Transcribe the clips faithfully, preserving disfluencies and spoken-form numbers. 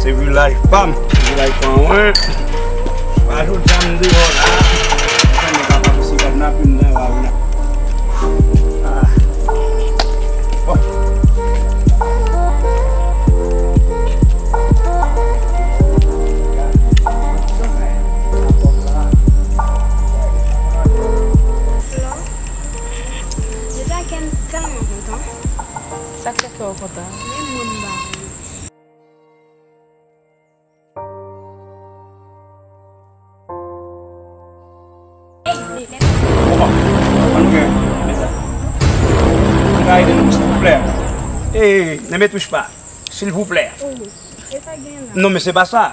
Depi laj pa m, depi laj pa mwen, pa jodi a m deyò la. Sa nèg ap ap isi kòd nan pil nan la. Ah. Bon. Hello. Deja kè m tèlman kontan. Sa k fè kè w kontan? Men moun m pa renmen. Bon, ann gen, mezanmi. Ann ka ede nou, silvouplè. Eh, ne me touche pas, silvouplè. Oh, e sa gen la? Non, men se pa sa.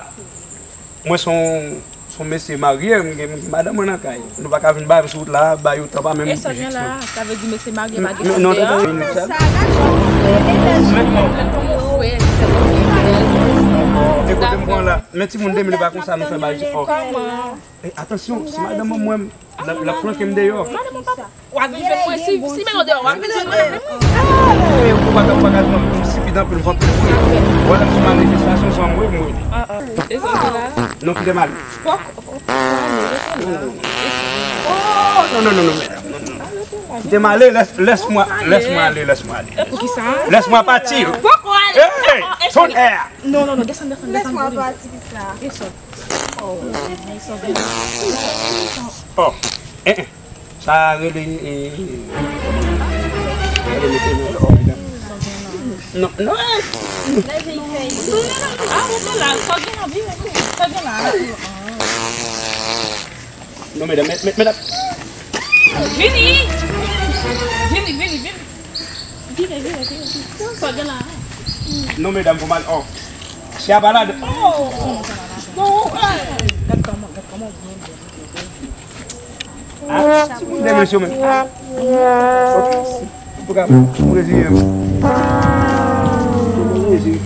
Mwen se yon, se yon mesye marye, m gen, m gen madanm mwen nan kay. Nou pa ka vin bay m sou wout la, bay yo tan pa menm. E sa gen la? Sa vle di mesye marye pa gen fanm deyò? Non, non, non, non. Sa, gad jan w fè, e lè jan w fè. Kòman w fè, se bon. E kote m pran la? Men timoun de mil pa konsa nou fè bay. Oh. Kòman? E, atansyon, si madanm mwen, l ap, l ap flanke m deyò. Madanm mwen pa, w ap vin jwenn mwen, si, si men w deyò, w ap vin jwenn mwen. Eh, ou pa ka, ou pa ka di non, m stipid anpil, m fè anpil bri. Wè, m sou manifestasyon, se yon bri, mwen. Ah, ah. E sa, la? Non, kite m ale. Fòk, fòk, fòk, non, non, non, non, non, non, non, non. Kite m ale, laisse, laisse-moi, laisse-moi aller, laisse-moi aller. E poukisa? Laisse-moi partir. Poko ale. Hey, hey, tonnerre! Non, non, non, desann, desann, desann. Laisse-moi partir, sa. Desann. Oh, eh, eh. Sa rele, eh, rele mete nan lòd. Non, non, eh. Ah, rete la, sa gen la, vini, sa gen la. Non, medam, med-, med-, medam. Vini! Vini, vini, vini. Vire, vire, vire, vire. Sa gen la? Non, medam, pou mal. Oh. Si a pa la. Oh. Non, eh. Gad kòman, gad kòman ou byen, byen, byen, byen. Ah, ti moun de mesye menm. Ok. Pou ka, pou reziye m. Pou reziye.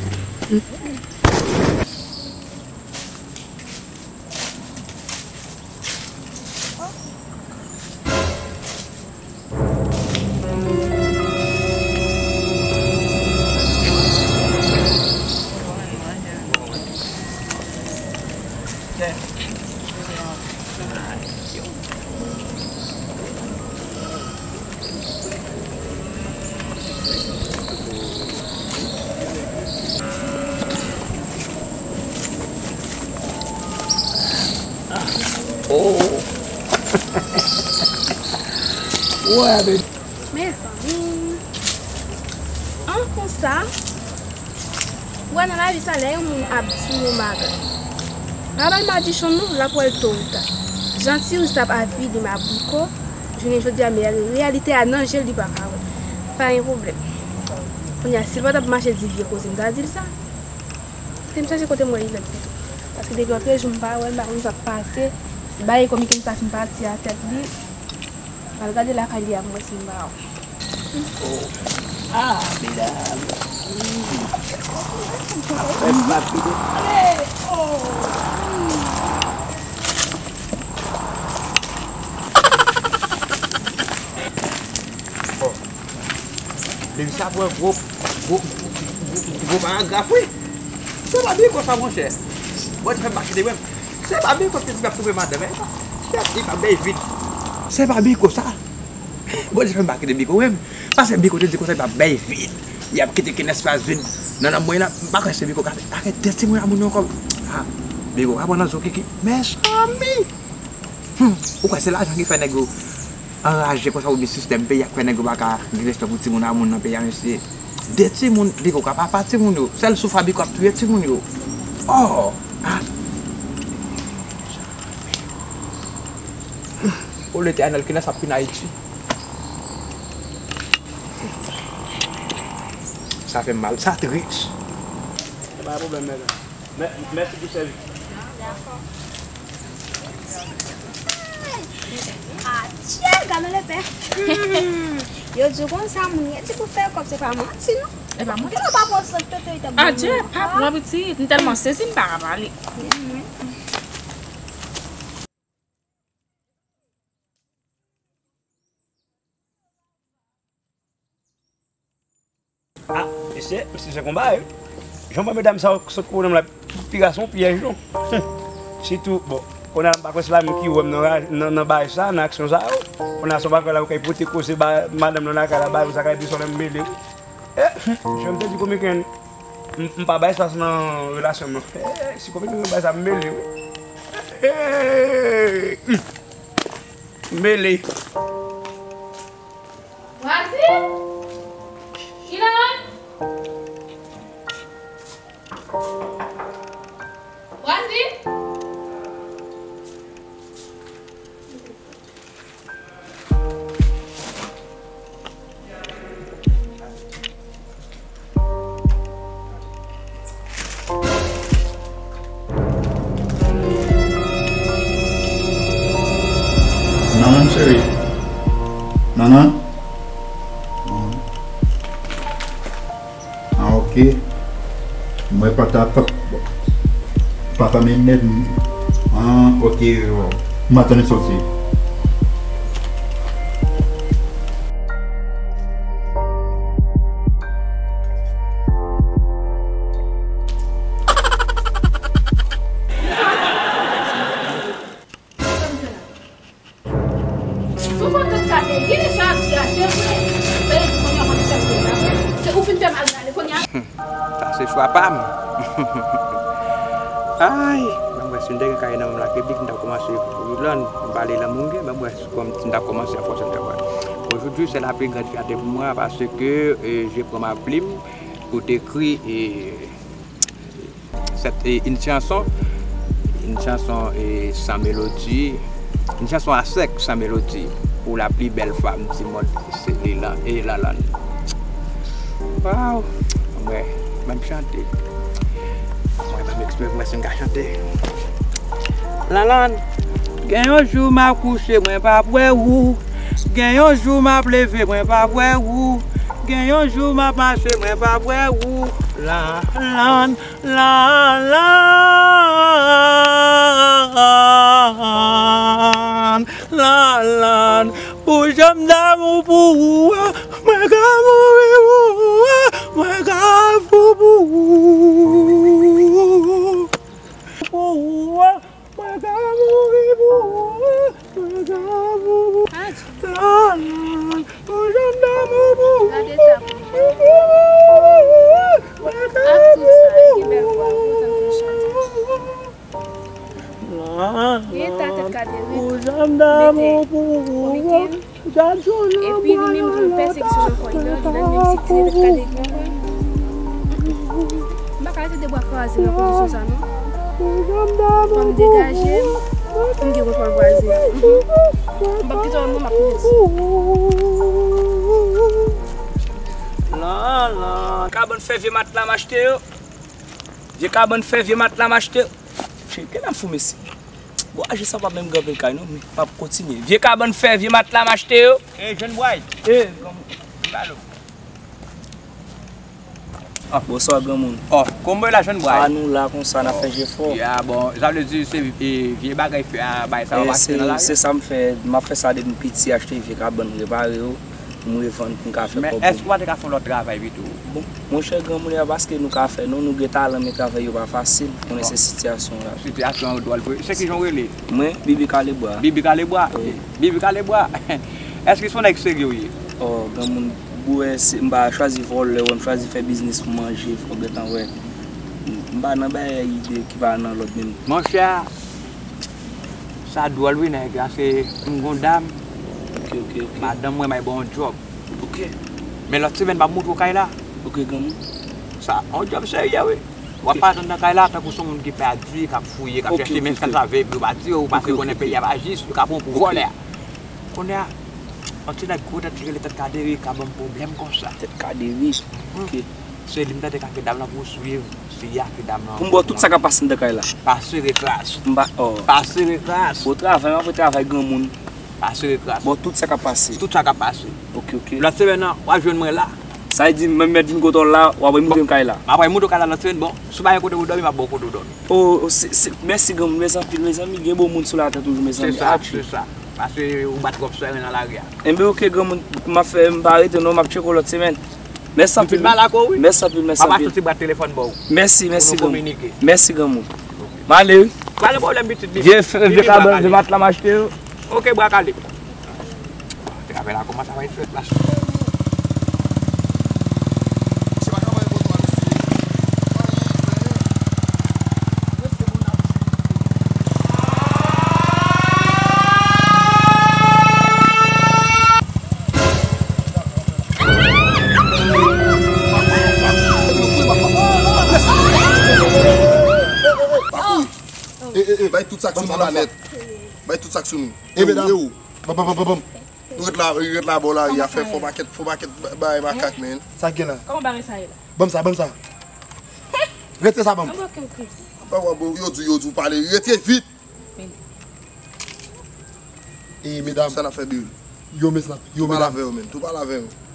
Oh. Wè, baby. Mezanmi. An konsa. Ou wè nan lavi sa, lè yon moun ap di yon bagay, pa bay madichon non, l ap wè l to ou ta. Jan Tiris t ap avili m abriko, jounen jodi a, men reyalite a nan je l, li pa ka wè. Pa gen pwoblèm. Kounye a, si l pa t ap mache di vye koze, m ta di l sa. Te m chache kote m wè Ivèt pito. Paske depi antre jou m pa wè l, m pa konn sa k pase. Bagay kòmik m sa fin pati a tèt li. M al gade lakay li a, m wè si m pa wè. Oh. Ah, medam. Ap fè papi de. Oh. Depi sa pran gwo, gwo, gwo, gwo paragraf, wi. Se pa byen konsa, monchè. Bon, se fè m pa kite, wi. Se pa byen konsa, se pa twouve madanm, men. Chèf, li pa bèy vid. Se pa byen konsa. Bon, se fè m pa kite Biko, wi. Paske Biko te di konsa, li pa bèy vid. Y ap kite ken espas vid nan nanm mwen la. M pa kwè se Biko ka fè. Arete timoun a moun ankò. Ah, Biko ka pran nan zo kiki. Mezanmi! Hmm, ou kwè se lajan ki fè nèg yo anraje konsa oubyen sistèm peyi a k fè nèg yo pa ka gen respè pou timoun a moun nan peyi a, mesye? De timoun, Biko ka papa timoun yo. Sèl souf a Biko ap touye timoun yo. Oh! Ah! O Letènèl, kilès ap vin Ayiti? Sa fè m mal, sa tris. Se pa pwoblèm, medam. Mè-, mèsi pou sèvis. Dakò. Adje, gade lepè. Hmm. Yo di w konn sa moun ye, ti pou fè kòb, se pa manti, non. E pa manti. Gade w pa pran sant tete, te. Adje, pa pran pitit, m tèlman sezi, m pa ka pale. Hmm. Ah, mesye, mesye se konba, wi. Jan w wè medam sa yo sot kouri nan m la, pi ras yon pyèj non. Sitou, bon, kounye a m pa kwè se la menm ki wè m nan, nan, nan bagay sa, nan aksyon sa yo. Kounye a se yon bagay la ou kay pote koze ba madanm nan lakay la, ba yo sa kay desann m mele wi. Eh, jan m te di komiken, m, m pa bay espas nan relasyon m nan. Eh, si komiken bay sa m mele wi. Eh, m mele. Brazil? Ki la? Brazil? Nannan, cheri. Nannan? Ah, ok. Mwen pa ta, pa, pa fè men nèt. Ah, ok. M a tann li soti. Sou konn tout kate, gen de sa ap di a, se vre. Sa vle di kounye a w konn sa k vle la. Se ou fin fè m al rale kounye a. Hmm. Sa se chwa pa m. Ay, ban m wè si m te gen kay nan men m la, ke big m t ap kòmanse pou Ilann, m pale lan moun gen, ban m wè si kòm si m t ap kòmanse an fòse m t ap wè. Aujourd'hui, c'est la plus grande fierté pour moi parce que, euh, je prends ma plume pour t'écrire, euh, cette, euh, une chanson, une chanson, euh, sans mélodie, une chanson à sec, sans mélodie, pour la plus belle femme du monde, c'est Lila, et Lalann. Waw, mwen, ban m chante. Mwen, ban m eksprime pou mwen si m ka chante. Lalann, gen yon jou m ap kouche, mwen p ap wè ou. Gen yon jou m ap leve, mwen p ap wè ou. Gen yon jou m ap mache, mwen p ap wè ou. Lalann, Lalann, Lalann, pou jan m damou pou ou a, mwen ka mouri pou ou a, mwen ka fou pou ou. Pou ou a, mwen ka mouri pou ou a, mwen ka fou pou ou. Lalann, pou jan m damou pou ou. Gade ta pou mwen. Mwen ka mouri pou ou. Ak tout sa, li gen bèl vwa, m kontan pou l chante. Gen ta tèt kade wi, mete komiken, epi li menm pran pèsekisyon nan kò li, li nan menm si tire tèt kade wi. M pa ka rete de bwa kwaze nan kondisyon sa non. Fò m degaje m, pou m gen kontwòl vwazen an. M p ap kite w non, m ap kite w. Kabann fè vye matla m achte yo. Vye kabann fè vye matla m achte. Cheri, gen nan fou mesye. Bon, aje sa pa menm gen anpil kay non, men m ap kontinye. Vye kabann fè vye matla m achte yo. E jèn bway. E granmoun. Balo. Ah, bonswa granmoun. Oh, kòman w ye la jèn bway? Ah, nou la konsa, n ap fè jefò. Ya, bon, sa vle di se, e, vye bagay fè a, bay sa yo achte nan lari? Se sa m fè, m ap fè sa depi m piti, achte vye kabann, repare yo. Pou m revann, pou m ka fè kòb. Men èske w pa te ka fè yon lòt travay pito? Bon, monchè, granmoun, e pa paske nou ka fè non, nou gen talan, men travay yo pa fasil. Konnen se sitiyasyon la. Sitiyasyon an dwòl vre. Se kijan w rele? Mwen, Bibi Kalebwa. Bibi Kalebwa? Wi. Bibi Kalebwa. Èske se yon nèg serye w ye? Oh, granmoun, bwè, se, m pa chwazi vòlè, wè, m chwazi fè biznis pou manje, fò w gentan wè. M pa nan bay ide ki pa nan lòd menm. Monchè, sa dwòl wi nèg la, se m gon dam. Ok, ok, ok. Madanm mwen bay bon djòb. Ok. Men lòt semèn m ap montre w kay la. Ok, granmoun. Sa, yon djòb serye wi. W ap pa atann nan kay la tankou se yon moun ki pèdi, k ap fouye, k ap chèche, men sa sa vle, yo pa di yo, paske konnen peyi a pa jis, yo ka pran w pou vòlè. Kounye a, yon ti nèg gwo tèt ki rele Tèt Kaderi ka ban m pwoblèm konsa. Tèt Kaderi? Ok. Se li m tande k ap gen dam lan pou w swiv, se li a ki dam lan. Pou m ba w tout sa k ap pase anndan kay la. Pa sere kras. M pa, oh. Pa sere kras. Bon travay, m ap travay granmoun. Pa sere kras. Ba w tout sa k ap pase. Tout sa k ap pase. Ok, ok. Lòt semèn nan, w ap jwenn mwen la. Sa vle di, m mèt vin kote w la, w ap montre m kay la. M ap montre w kay la lòt semèn, bon, si w pa gen kote pou w dòmi, m ap ba w kote w dòmi. Oh, se, se, mèsi granmoun, mèsi anpil, mezanmi, gen bon moun sou latè toujou, mezanmi. Se sa, se sa. Paske ou bat twòp seren nan lari a. Enben, ok, granmoun, m ap fè, m pa rete non, m ap tcheke w lòt semèn. Mèsi anpil. Pitit malako, wi. Mèsi anpil, mèsi anpil. Papa soti bwat telefòn ba w. Mèsi, mèsi, granmoun. Mèsi, granmoun. M ale, wi. Pa gen pwoblèm, pitit, vini. Vye, vye kabann, vye matla m achte yo. Oke, bwa kale. Travay la kòmanse ap fèt la. Bay tout sa k sou nou la nèt. Bay tout sa k sou nou. E medam. Bam, bam, bam, bam, bam. Nou ret la, ret la bò la, y a fè fò pakèt, fò pakèt bagay makak, men. Sa gen la? Kòman bagay sa ye la? Ban m sa, ban m sa. Retire sa ban m. An, oke, oke. Yo di, yo di w pale, retire vit. E medam. Sa n ap fè, Bill? Yo, men sa, yo, medam. Tou pale avè yo, men. Tou pale avè yo.